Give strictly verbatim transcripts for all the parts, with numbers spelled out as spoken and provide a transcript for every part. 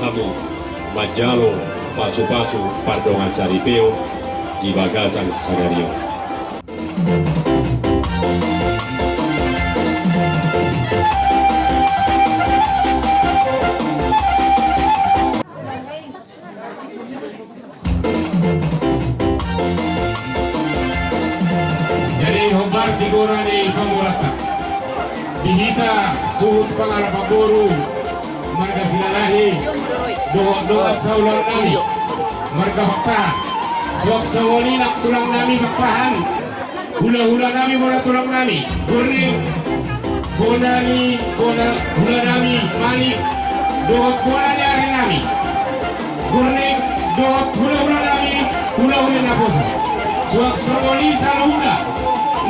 Manjalo pasupasu pardongan saripeon di bagasan sadari on. Jadi hombar di gora ni pangurata. Di hita suhut pangalapan boru marga Silalahi dohot dongan saulaon nami marga Pakpahan. Suang songon i nang tulang nami Pakpahan. Hulahula nami bona tulang nami Gurning, bona ni bona hula nami Manik, dohot bona ni ari nami Gurning, dohot hulahula nami hulahula Naposo. Suang songon i saluhutna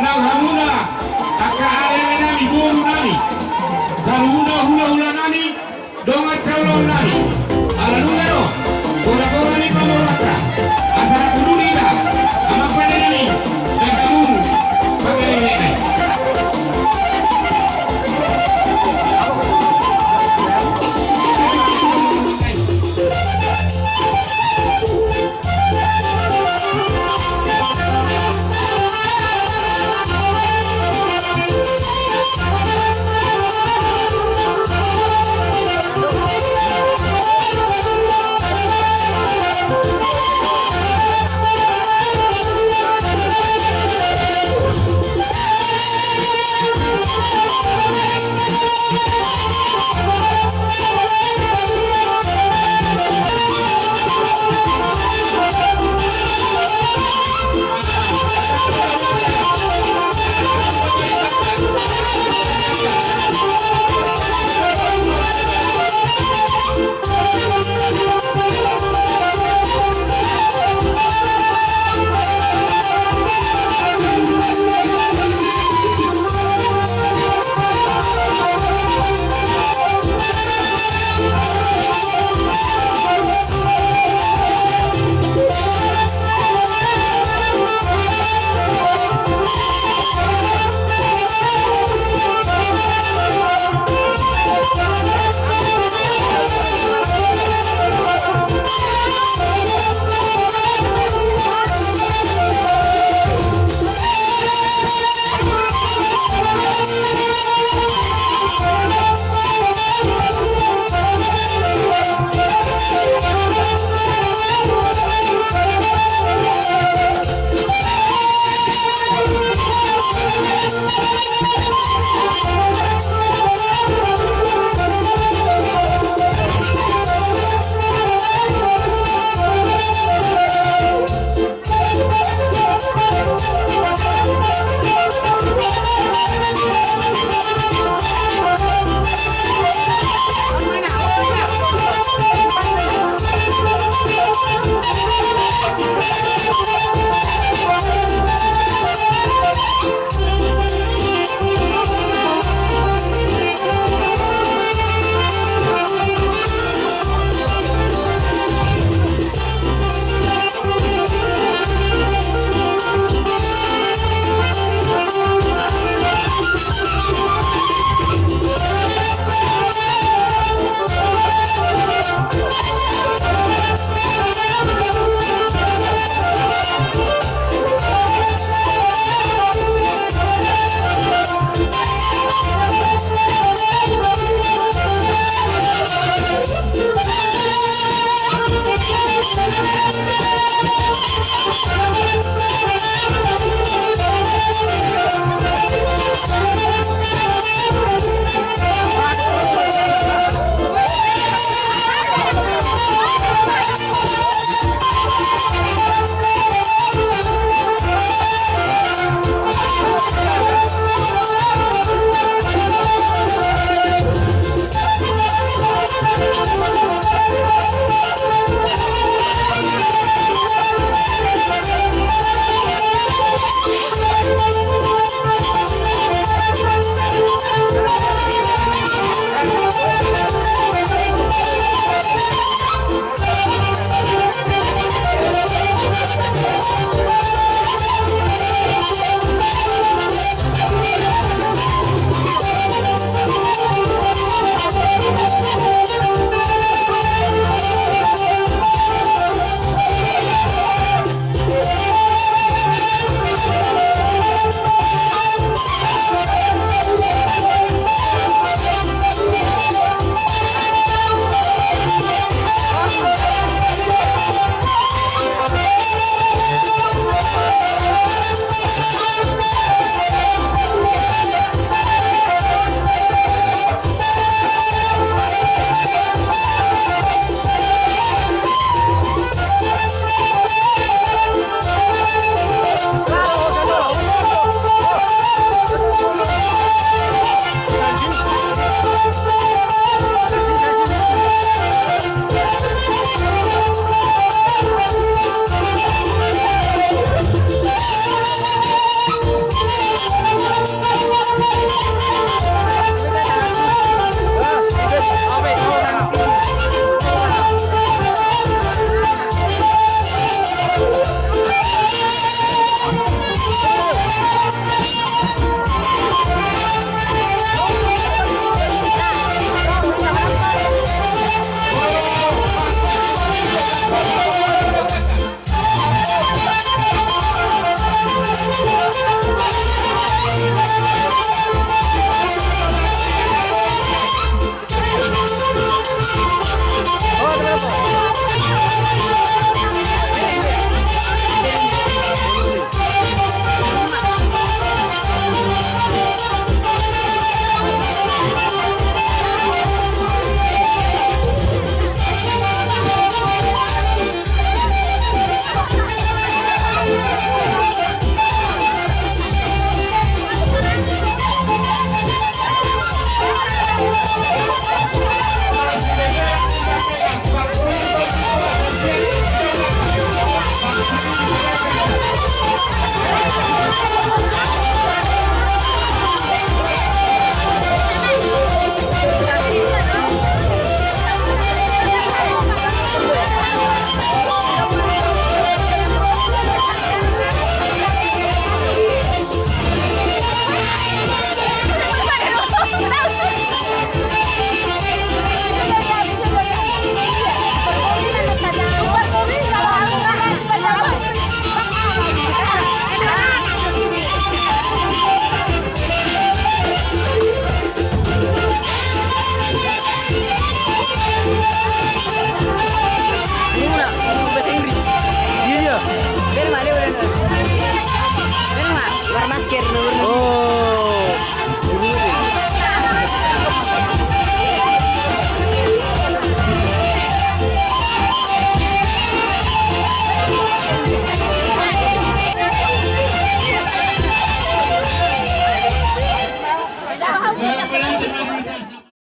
nang hamuna angka aleale nami boru nami, saluhutna hulahula nami, dongan saulaon nami. Ala nunga ro gora-gora ni pangurata, asa rap tu hita amang pande nami, baen hamu panggabean.